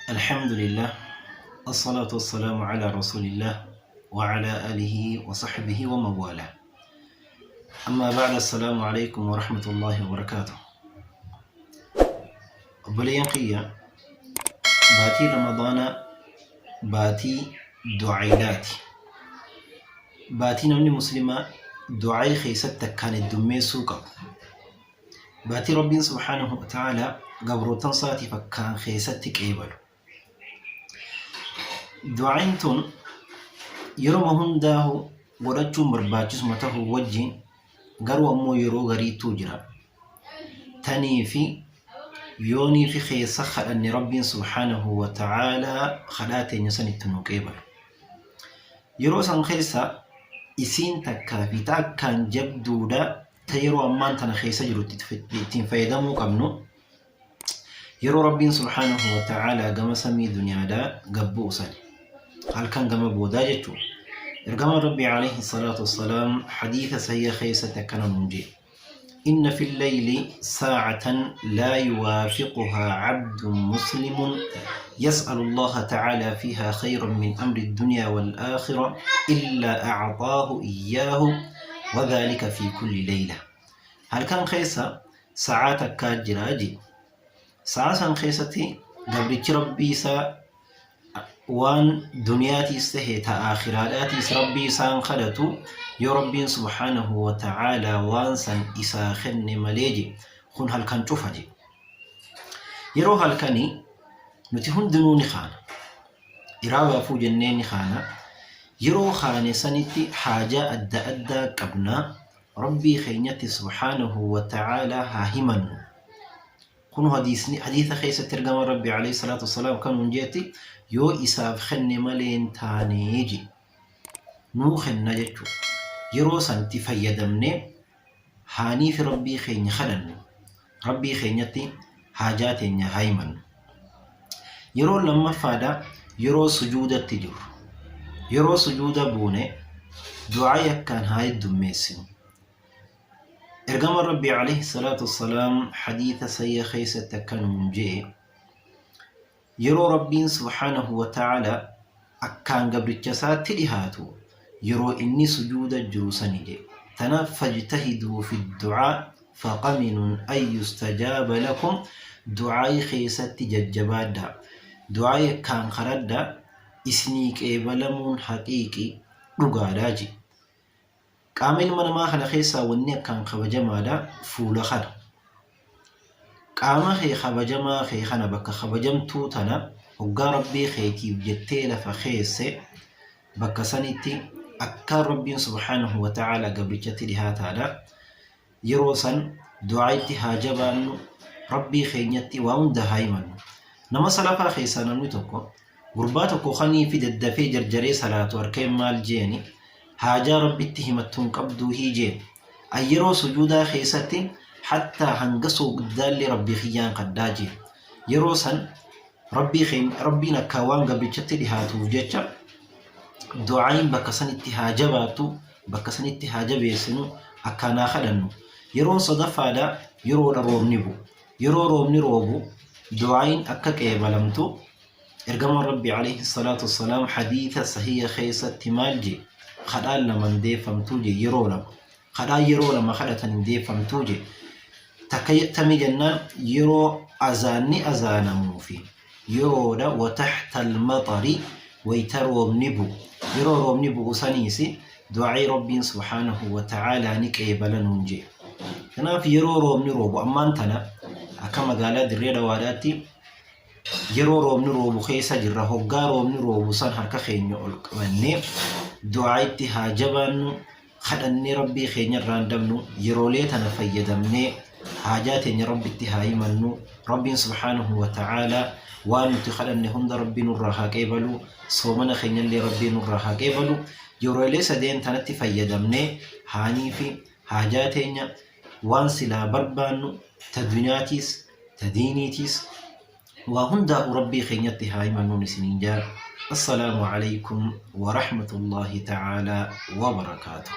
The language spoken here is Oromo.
Alhamdulillah Assalatu wassalamu ala rasulillah wa ala alihi wa sahbihi wa man wala. Amma ba'da assalamu alaikum wa rahmatullahi wa barakatuh. Obboleeyyan kiyya baatii Ramadaanaa baatii du'aayilaati. Baatii namni muslimaa du'aayii keessatti akkaan heddummeessuu qabu. Baatii Rabbiin subhaanahu wa ta'aalaa gabrootan isaatiif akkaan keessatti qeebalu. Du'aayin tun yeroma hundaahu godhachuun barbaachisuma tahuu wajjin garuu ammoo yeroo gariituu jira. Tanii fi yoonii fi keessa kadhanne Rabbiin subhaanahu wa ta'aalaa kadhaa teenya san itti nuu qeebalu. Yeroo san keessa isiin takkaa fi ta akkaan jabduudha ta yeroo ammaan tana keessa jiru ittiin fayyadamuu qabnu yeroo Rabbiin subhaanahu wa ta'aalaa gama samii duniyaadhaa gad bu'u sani halkan gama boodaa jechuudha. Ergamaan Rabbii alayhi salaatu wassalaam hadiisa sahiha keessatti akkana nuun jedhe. Inna fi llayli saacatan laa yuwaafiquhaa cabdun muslimun yas'alu Allaha ta'aalaa fiihaa khayran min amri ddunyaa wal aakhira illaa acxaahu iyyaahu wadhaalika fi kulli layla. Halkan keessa sa'aa takkaa jira jedhe. Sa'aa san keessatti gabrichi Rabbii isaa waan duniyaatiis tahe ta aakhiraadhaatiis Rabbii isaan kadhatu yoo Rabbiin subhaanahu wa ta'aalaa waan san isaa kenne malee jedhe. Kun halkan cufa jedhe. Yeroo halkanii nuti hundinuu ni kaana. Iraabaafuu jennee ni kaana. Yeroo kaane sanitti haajaa adda addaa qabna. Rabbii keenyatti subhaanahu wa ta'aalaa haa himannu. Kun hadiisni hadiisa keessatti ergamaan Rabbii alayhi salaatu wassalaam kan nuun jeetti yoo isaaf kenne malee hin taane je. Nuu kenna jechuudha. Yeroo santi fayyadamnee haaniifi Rabbii keenya kadhannu. Rabbii keenyatti haajaa teenya haa himannu. Yeroo lammaffaadha yeroo sujuudatti jirru. Yeroo sujuuda buune du'aa yakkaan haa heddummeessinu. Ergamaan Rabbii alayhi salaatu wassalaam hadiisa sayya keessatti akka nuun je'e Yeroo Rabbiin subhaanahu wa ta'aalaa akkaan gabricha isaatti dhihaatu yeroo inni sujuuda jiru sani jedhe. Tanaaf fajtahiduu fi du'aa faqaminun an yustajaaba lakum du'aayi keessatti jajjabaadhaa. Du'aayi akkaan kadhadhaa isinii qeebalamuun haqiiqi dhugaadha jedhe. Qaama ilma namaa kana keessaa wanni akkaan kabajamaadha fuula kana. Qaama kee kabajamaa kee kana bakka kabajamtuu tana hoggaa Rabbii keetiif jettee lafa keesse bakka sanitti akkaan Rabbiin subhaanahu wa ta'aalaa gabrichatti dhihaataadha. Yeroo san du'aa'itti haa jabaannu, Rabbii keenyatti waa hunda haa himannu. Nama salafaa keessaa namni tokko gurbaa tokko kaniifi daddafee jarjaree salaatu arkeen maal jeeni haajaa Rabbitti himattu hin qabduuhii jeen. An yeroo sujuudaa keessatti hattaa hanga soogdaallee Rabbii kiyyaan kadhaa jeen. Yeroo san Rabbii keenya Rabbiin akkaan waan gabrichatti dhihaatuuf jecha du'aa'iin bakka sanitti haa jabaattu bakka sanitti haa jabeessinu akkaan haa kadhannu. Yeroon sadaffaadha yeroodha roobni bu'u. Yeroo roobni roobu du'aa'iin akka qeebalamtu ergamaan Rabbii alayhi salaatu wassalaam hadiisa sahiha keessatti maal jee kadhaan lama hin deeffamtuu jee yeroo lama. Kadhaan yeroo lama kadhatan hin deeffamtuu jee. Takka tami jennaan yeroo azaanni azaanamuu fi yeroodha wa taxta almaxari wayta roobni bu'u. Yeroo roobni bu'u saniis du'aa'ii Rabbiin subhaanahu wa ta'aalaa ni qeebala nuun jee. Kanaaf yeroo roobni roobu ammaan tana akka magaalaa Dirree Dhawaadhaatti yeroo roobni roobu keessa jirra. Hoggaa roobni roobu san harka keenya ol qabannee du'aa'itti haa jabaannu. Kadhannee Rabbii keenya irraa hin dabnu, yeroolee tana fayyadamnee haajaa teenya Rabbitti haa himannu. Rabbiin subhaanahu wa ta'aalaa waan nuti kadhanne hunda Rabbi nurraa haa qeebalu, soomana keenyallee Rabbii nurraa haa qeebalu. Yeroolee sadeen tanatti fayyadamnee haanii fi haajaa teenya waan silaa barbaannu ta duniyaatiis ta diiniitiis Waa hundaahu Rabbii keenyatti haa himannuun isiniin jaa. Assalaamu Aleykum Warahmatullaahi Ta'aalaa Wabarakaatuh.